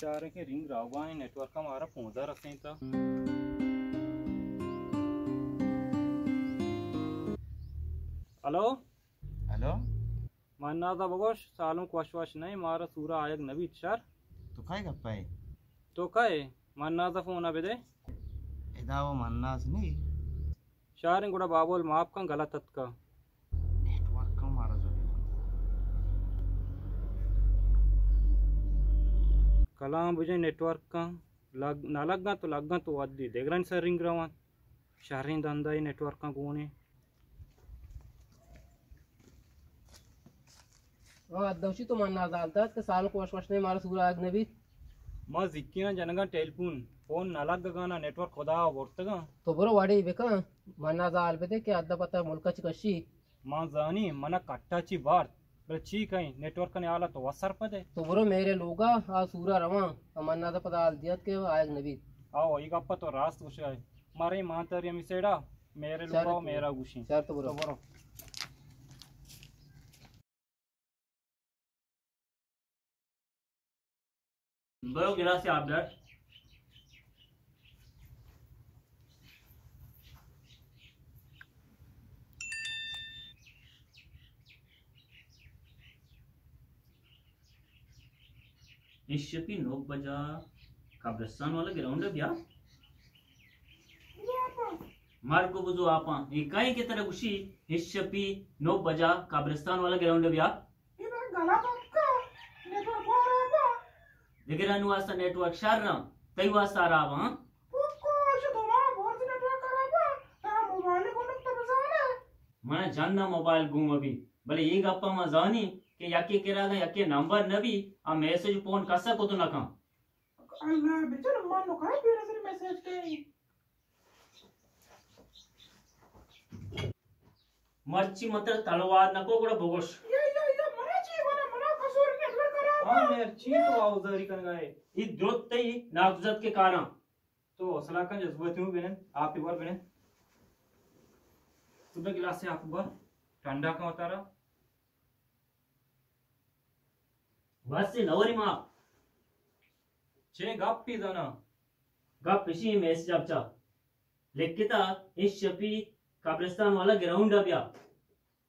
چاریں کہ رنگ راوگا ایں، نیٹ ورک ءَ مارا پونزدہ رسینتا۔ ہلو؟ ہلو؟ منازا بگوش، سالونک وش وش نئیں، مارا سورا آیگ نبیت شر۔ تو کئے گپا ئے؟ تو کئے؟ منازا فونا بدے۔ ادا و مناز نی۔ شاریں گڑا بابول ماپ کن، غلط اتکا۔ نیٹ ورک ءَ مارا زبر کت۔ کلام بجن نیٹ ورک ءَ لگ، نہ لگاں تو لگاں تو ودی دگرانی سر رنگ روان۔ شریں دندا اے نیٹ ورک ءَ گونے۔ ہاں، ادوشی تو من نازال دات کہ سالونک وش وش نئیں، مارا سورا آیگ نبیت۔ ما زکینا جنگاں ٹیلیفون، فون نہ لگگانا، نیٹ ورک خدا برتگاں۔ تو برو وڑے بکن، من نازال بدے کہ ادا پتا ملک ءَ چی کشی۔ ما زانی، منا کٹا چی بارت، بلے چی کئیں، نیٹ ورک ءِ حالا تو وت سرپد ئے۔ تو برو میرے لوگا، آ سورا رواں، آ من نازا پدا حال دیات کہ آیگ نبیت۔ آو، اے گپا تو راست گوشگا ئے۔ مارے مان تری ہمی سیڑا، میرے لوگا و میرا گوشیں۔ شر تو برو۔ تو برو۔ برو گلاسے آپ دار۔ اشپی نو بجا قبرستان والا گراؤنڈ ءَ بیا۔ مرگ بزو آپاں، اے کئے کہ ترا گوشی، اشپی نو بجا قبرستان والا گراؤنڈ ءَ بیا۔ اے بڑا گلا بات کا، نیٹ ورک خراب آ۔ دگرانی واسطہ نیٹ ورک شر آں، تئی واسطہ خراب آں۔ پکو، ایشی دو ماہ برز نیٹ ورک خراب آ، ترا موبائل گونک تو بزانے۔ منا جندا موبائل گون مبی، بلے اے گپا ما زانی کہ یکے کرا اگاں یکے نمبر نبی، آ میسج فون کسا کت نکاں۔ اللہ بچار، من نکاں پیر سری میسج کئی۔ مرچی من ترا تلوار نکو، گڑا بگوش۔ یا، یا، یا، منا چی گونا، منا قصور نیٹ ورک خراب آ۔ ہاں، مرچی تو آوزاری کنگا ئے۔ اے درست تئی ناگزد کے کاراں۔ تو حوصلہ کن، جذباتی مہ بنند، آپ بار بنند۔ تو بہ گلاسے آپ بار، ٹھنڈا کن وتارا۔ بس نوری ما۔ چے گپی زانا؟ گپ اشی، میسج ءَ چا لکھتا، اشپی قبرستان والا گراؤنڈ ءَ بیا۔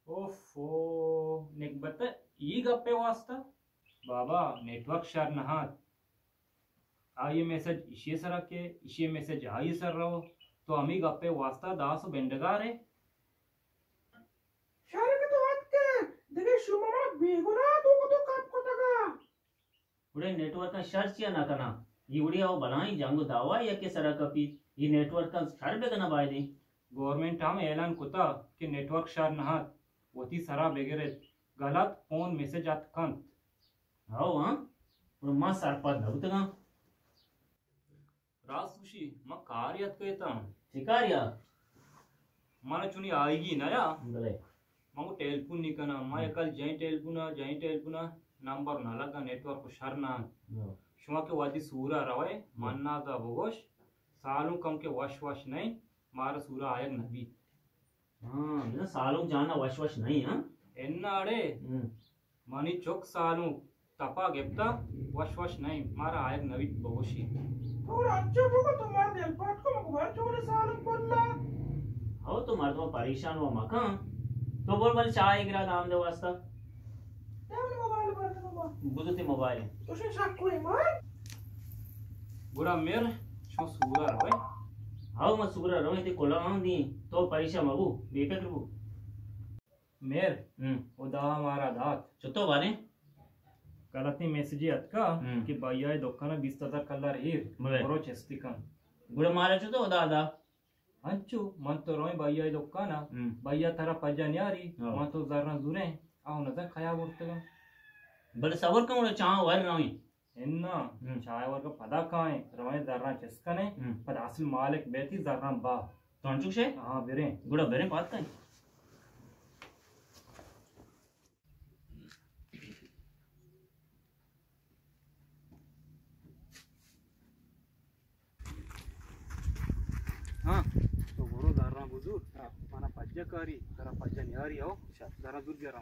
اوفو، نگبت ای گپے واسطہ؟ بابا، نیٹ ورک شر نہ ات۔ آئی میسج اشی سرا کے، اشی میسج آئی سر رو، تو ہمی گپے واسطہ داس و بنڈگارے۔ شر کہ تو اتکے، دگہ شما منا بیگناہ تو کتو کپ کتگا۔ گڑا نیٹ ورک ءَ شر چیا نہ کناں؟ اے وڑیا او بلاہیں جنگ و دعوا یکے سرا کپیت، اے نیٹ ورک ءَ شر بہ کناں بایدیں۔ گورنمنٹ ءَ ہم اعلان کتا کہ نیٹ ورک شر نہ ات، وتی سرا بگرت، غلط فون میسج ات کنت۔ ہو ہاں، گڑا ما سرپد نہ بوتگاں۔ راست گوشی، من کارے اتکگ اتاں۔ چے کارے آ؟ من چونی آئیگی نیا۔ بلے۔ من گوں ٹیلیفون نی کناں، من ہم۔ یکل جئیں ٹیلیفون ءَ، جئیں ٹیلیفون ءَ، نمبر نہ لگا، نیٹ ورک شر نہ انت۔ ہاں۔ شما کہ وہدی سورا روئے، ہاں۔ مناز ءَ بگوش، سالونک ہم کہ وش وش نئیں، مارا سورا آیگ نہ بیت۔ ہاں، بزاں سالونک جان ءَ وش وش نئیں، ہاں؟ انا اڑے۔ ہم۔ منی چک سالونک تپا گپتا، وش وش نئیں، مارا آیگ نہ بیت بگوشی۔ تو انچو بگو، تو مارا دل پٹ کو، مگو بر چون سالونک کلا۔ ہو، تو مردم پریشان و مکن۔ تو بول بل چائے گرا دام دے واسطہ۔ دے منی موبائل بر تو بابا۔ بزو تی موبائل۔ تو شن شک کوئی مار۔ گڑا میر، شما سورا روئے۔ ہو، ما سورا روئے، تی کلا آن دی، تو پریشان مبو، بے فکر بو۔ میر، ہم۔ او دا مارا دات۔ چتو باریں؟ غلطیں میسجے اتکا، ہم۔ کہ بھائی آئے دکانا بیست ہزار کلدار ایر، بلے۔ برو چستی کن۔ گڑا مارا چتو دا دا؟ انچو، من تو روئیں بھائی آئے دکانا، ہم۔ بھائی آ ترا پجا نیاری، ہاں۔ من تو زراں زوریں، آہو نظر کھیا برتگا۔ بلے صبر کن، گڑا چاہ ور روئیں۔ انا، ہم۔ چائے ورگا پدا کائیں، رویں زراں چست کنیں، ہم۔ پدا اصل مالک بیتی زراں با۔ تو انچو گشے؟ ہاں، بریں۔ گڑا بریں پاد کائیں۔ ہاں، تو برو زراں بزور۔ ہاں۔ منا پجا کاری، ترا پجا نیاری ہو۔ اچھا۔ زراں زور بیاراں۔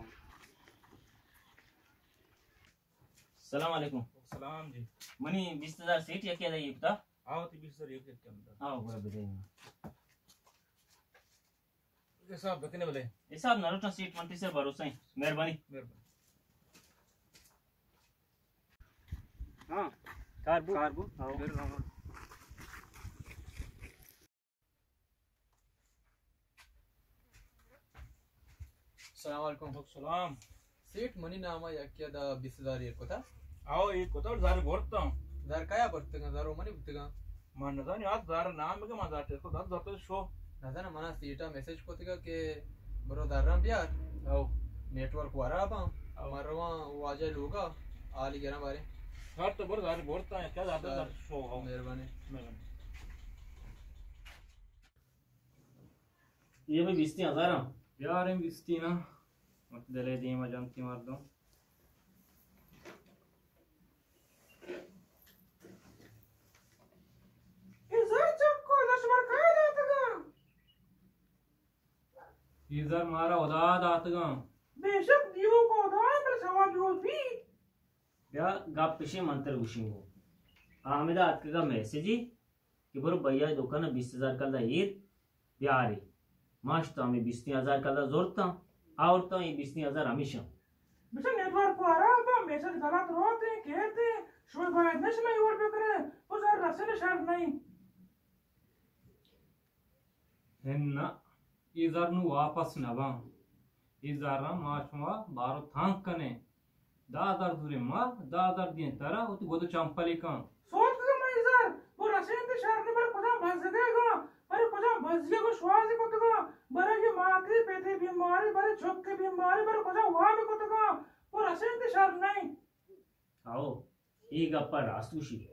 السلام علیکم۔ سلام جی۔ منی بیست ہزار سیٹ یکے دئی کتا۔ آؤ، تی بیست ہزار یکے کتا۔ آؤ، گڑا بدے۔ حساب بکنے بلے۔ حساب نہ لوٹاں سیٹ، من تی سر بھروسہ ایں۔ مہربانی۔ مہربانی۔ ہاں، کار بو۔ کار بو۔ آؤ۔ السلام علیکم۔ سلام۔ سیٹ، منی نام ءَ یکے ءَ داں بیست ہزار ایر کتا۔ آؤ، ایر کتا، زر برتاں۔ زر کیا برتگاں؟ زر و منی بوتگاں۔ من نزانی، آ زر نام بگے، من زر تیسکو دات زر تو شو۔ نزاناں، منا سیٹا میسج کتگا کہ برو زراں بیار۔ آؤ۔ نیٹورک وراباں۔ آؤ۔ من رواں واجہ لوگا، حالی گراں بارے۔ زر تو برو، زر برتاں، کیا زر تو زر شو، آؤ۔ مہربانی۔ مہربانی۔ یہ بھی بیستی ہزار ہاں۔ یار، ایں بیستی نا، وت دلے دیما جنتی مردم۔ اے زر چکو، زر شمار کئے داتگاں؟ اے زر مارا ہدا داتگاں۔ بے شک دیوک ہدا ایں، بلے سوال دیوک بی۔ بیا گپ پیشیں من تر گوشیں گو۔ حامد ءَ اتکگا میسجی کہ برو بھیا دکان ءَ بیست ہزار کلدار ایر بیارے۔ ما شتاں ہمے بیستی ہزار کلدار زرتاں، آورتاں اے بیستی ہزار ہمیشاں۔ بچہ نیٹورک خراب ایں، میسج غلط روت ایں، کیت ایں، شمئے باید نہ شمئے اور بکنے، او زر رسن شر نہیں۔ اناں، اے زر نوں واپس نہ باں۔ اے زراں ما شما بارو تانک کنیں۔ دہ ہزار زوریں ما، دہ ہزار دیں ترا، وتی گد و چمپلی کن۔ سوتکگاں من اے زر، وہ رسین تی شر نی، بر کجام بزگے گا، بر کجام بزگے گو شوازی کتگا، بر یہ ماتی پیتی بیماری، بر چک کی بیماری، بر کجام وابی کتگا، وہ رسین تی شر نہیں۔ آؤ۔ اے گپ ءَ راست گوشی۔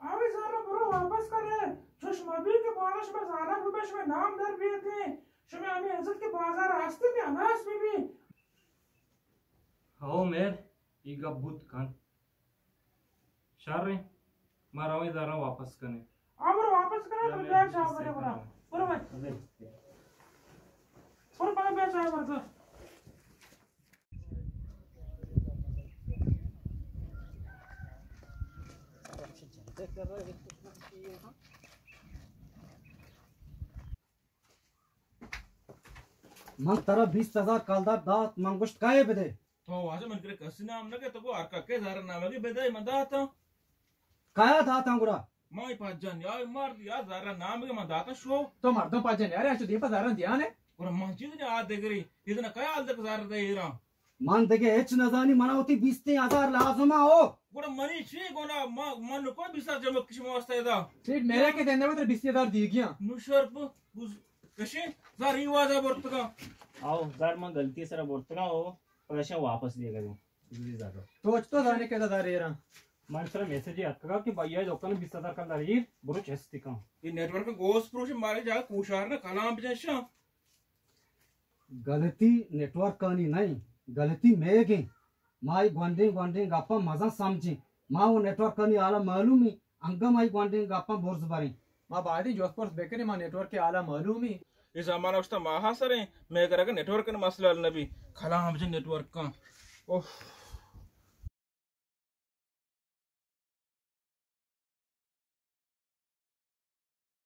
آوی زر ءَ برو واپس کنے، چوش مبی کہ بارش بہ زانگ بہ شمئے نام در بیتیں، شمئے ہمے عزت کہ بازار ءَ ہستی کہ ہلاس بہ بی۔ ہو میر، اے گپ بوت کنت۔ شر ایں، ما رویں زراں واپس کنیں۔ آ برو واپس کنے، تو بیا چاہ برے برا۔ برو بھائی۔ برو بھائی بیا چاہ برے۔ من ترا بیست ہزار کلدار دات، من گوشت کئے بدے۔ تو واجہ من کرے کسی نام نہ کہ تو کو ہر کا کے زر نامگی بدے من داتا۔ کیا داتاں گڑا؟ ما پاجان یا مرد یا زر نامگی من داتا شو۔ تو مردم پاجان یار، اچو دیپا زر دیانے۔ گڑا من چیز نے آ دگری، اتنا کیا حال تک زر دے ایران۔ من دگہ ہچ نزانی، منا وتی بیستیں ہزار لازم ءَ ہو۔ گڑا منی چی گناہ؟ ما، من نکو بیست ہزار جمع کشی واسطہ ادا۔ ٹھیک، میرے کے دیندے ترا بیست ہزار دیگیاں۔ نو شرپ، گز-، کشے، زر ای وعدہ برتگا۔ آؤ، زر من غلطی سرا برتگا ہو، پریشان واپس دیگا دوں۔ بجلی زر۔ تو اچ تو زانے کے زر ایرا؟ من سرا میسج اتکگا کہ بھائی دکان بیست ہزار کلدار ایر، برو چستی کن۔ یہ نیٹورک گوس پروش مارے جا کوشار نہ کلام بجنشا۔ غلطی نیٹورکانی نہ ایں، غلطی مئیگ ایں۔ ما اے گونڈیں گونڈیں گپاں مزن سمجھیں۔ ما و نیٹورکانی حالا معلوم ایں، انگہ ما اے گونڈیں گپاں برز بریں۔ ما بایدیں جست پرس بکنیں، ما نیٹورک حالا معلوم ایں۔ اے زمانہ اشتا ماہا سریں، مئے گھر اگہ نیٹورک مسئلہ حل نبی، کلام بجن نیٹورکاں۔ اوہ۔